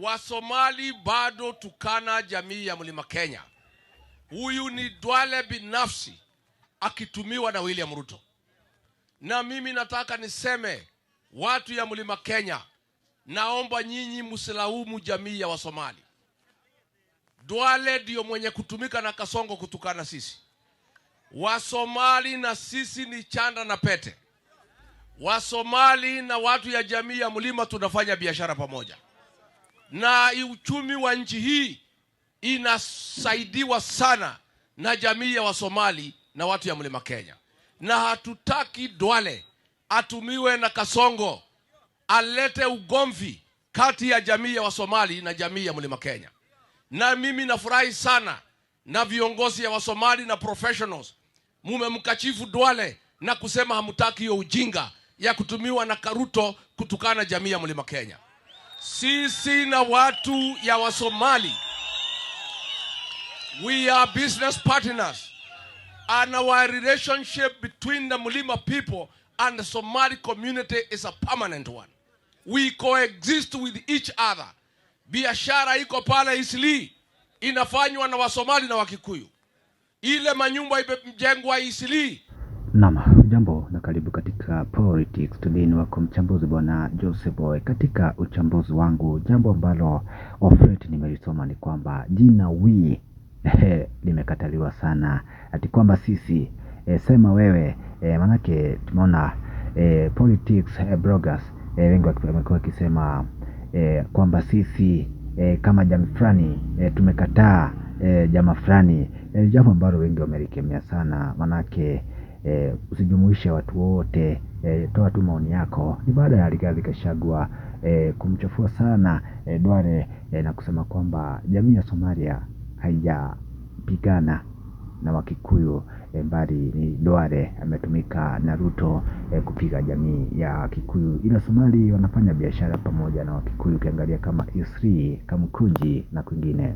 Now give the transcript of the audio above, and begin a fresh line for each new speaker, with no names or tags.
Wasomali bado tukana jamii ya Mlima Kenya. Huyu ni Duale binafsi akitumiwa na William Ruto. Na mimi nataka niseme watu ya Mlima Kenya, naomba nyinyi msilaumu jamii ya Wasomali. Duale ndio mwenye kutumika na Kasongo kutukana sisi. Wasomali na sisi ni chanda na pete. Wasomali na watu ya jamii ya mlima tunafanya biashara pamoja, na uchumi wa nchi hii inasaidiwa sana na jamii ya Wasomali na watu ya mlima Kenya, na hatutaki Duale atumiwe na Kasongo alete ugomvi kati ya jamii ya Wasomali na jamii ya mlima Kenya. Na mimi nafurahi sana na viongozi ya Wasomali na professionals, mumemkachifu Duale na kusema hamutaki hiyo ujinga ya kutumiwa na Karuto kutukana jamii ya mlima Kenya. Sisi na watu ya Wasomali, we are business partners, and our relationship between the Mulima people and the Somali community is a permanent one. We coexist with each other. Biashara iko pale Isli inafanywa na Wasomali na Wakikuyu. Ile manyumba imejengwa Isli.
Naam, jambo na karibu katika Politics Today. Ni wako mchambuzi bwana Joseph Boy. Katika uchambuzi wangu, jambo ambalo of late nimelisoma ni kwamba jina we limekataliwa sana, ati kwamba sisi sema wewe, manake tumeona politics bloggers wengi wamekuwa wakisema kwamba sisi kama jamii fulani tumekataa jamaa fulani, jambo ambalo wengi wamelikemea sana, manake usijumuishe watu wote, toa tu maoni yako. Ni baada ya Rigathi Gachagua kumchafua sana Duale na kusema kwamba jamii ya Somalia haijapigana na Wakikuyu, bali ni Duale ametumika na Ruto kupiga jamii ya Kikuyu, ila Somali wanafanya biashara pamoja na Wakikuyu, ukiangalia kama Isri, Kamukunji na kwingine.